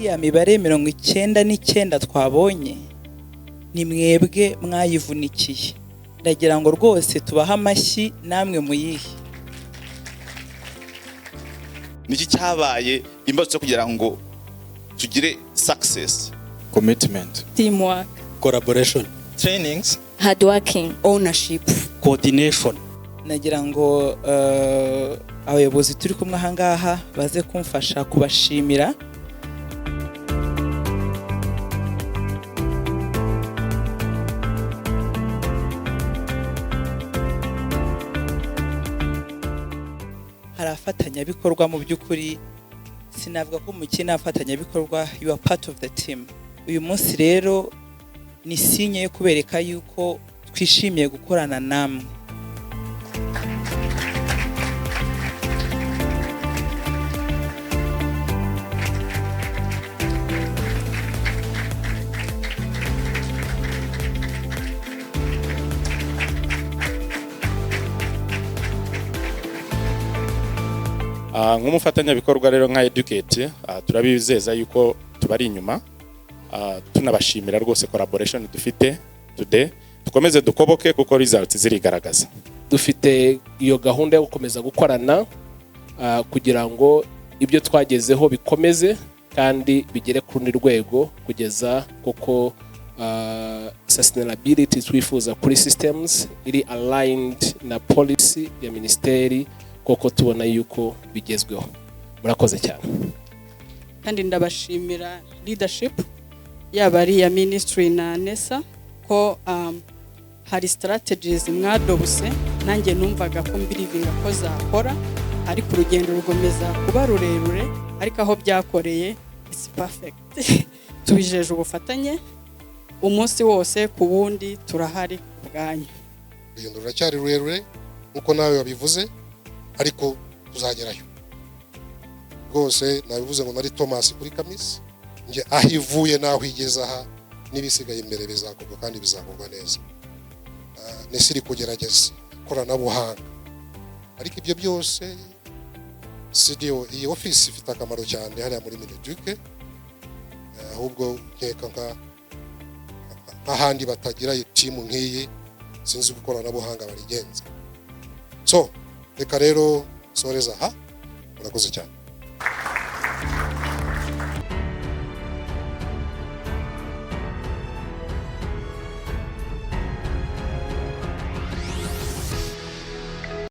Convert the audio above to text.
Iriya mibare 99 twabonye ni mwebwe mwayivunikiye. Ndagira ngo rwose tubahe amashyi namwe muyihe. Niki cyabaye imbazo kugira ngo tugire success? Commitment, teamwork, collaboration, trainings, hard working, ownership, coordination. Nagira ngo abayobozi turi kumwe aha ngaha baze kumfasha kubashimira. Hari abafatanyabikorwa, mu by'ukuri sinavuga ko mukina abafatanyabikorwa, you are part of the team. Uyu munsi rero ni signe yo kubereka yuko twishimiye gukorana namwe. Nk'umufatanyabikorwa rero nka Educate, turabizeza yuko tubari inyuma, tunabashimira rwose collaboration dufite today. Dukomeze dukoboke kuko results zirigaragaza. Dufite iyo gahunda yo gukomeza gukorana, kugira ngo ibyo twagezeho bikomeze kandi bigere ku rundi rwego, kugeza koko sustainability twifuza kuri systems iri aligned na policy ya minisiteri, koko tubona yuko bigezweho. Murakoze cyane. Kandi ndabashimira leadership, yaba ari iya ministry na NESA, ko hari strategies mwadobuse nanjye numvaga ko mbelievinga ko zakora, ariko urugendo rugomeza kuba rurerure, ariko aho byakoreye it's perfect. Tubijeje ubufatanye umunsi wose ku wundi, turahari ku bwanyu. Urugendo ruracyari rurerure nk'uko nawe wabivuze, ariko tuzagerayo rwose. Nabivuze ngo nari Thomas kuri CAMIS, njye aho ivuye n'aho igeze aha n'ibisigaye imbere bizakorwa kandi bizakorwa neza. NESA iri kugerageza ikoranabuhanga, ariko ibyo byose CDO, iyi ofisi ifite akamaro cyane hariya muri MINEDUC. Ahubwo nkeka nk'ahandi batagira team nk'iyi, sinzi uko ikoranabuhanga barigenza. So reka rero soreza aha, murakoze cyane.